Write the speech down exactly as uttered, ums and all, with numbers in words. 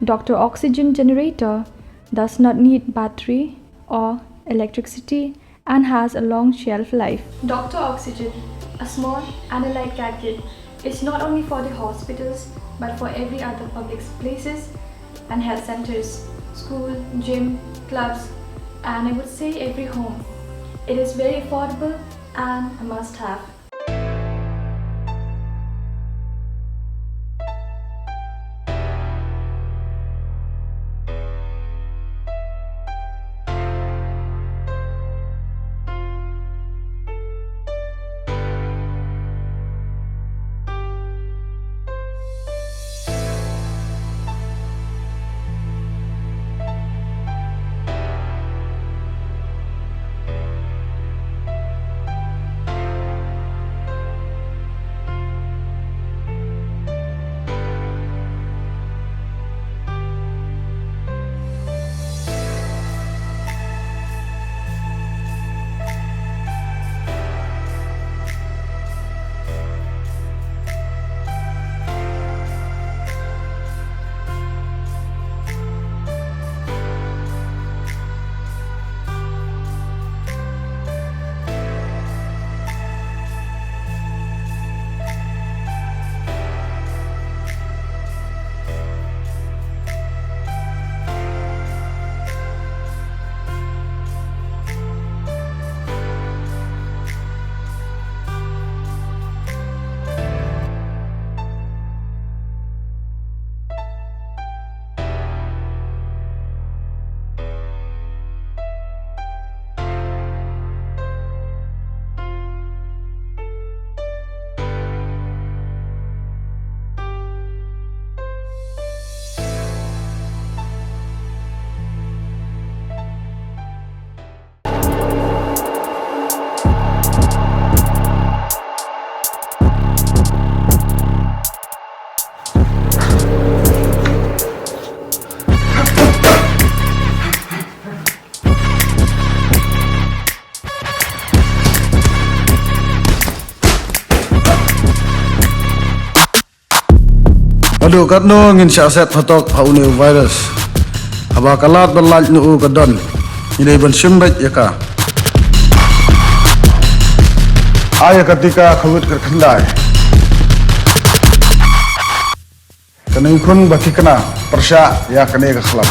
Doctor Oxygen generator does not need battery or electricity and has a long shelf life. Doctor Oxygen, a small and a light gadget, is not only for the hospitals but for every other public places and health centers, school, gym, clubs, and I would say every home. It is very affordable and a must have. Haduh katno ngin shah set phatok ha une u virus? Haba ka lad ba lait na u ka don, ngi dei ban shim beit ïa ka. Ai ïa ka tika Covid khyndai. Kane khun ba thikna pyrshah ïa kane ka khlam.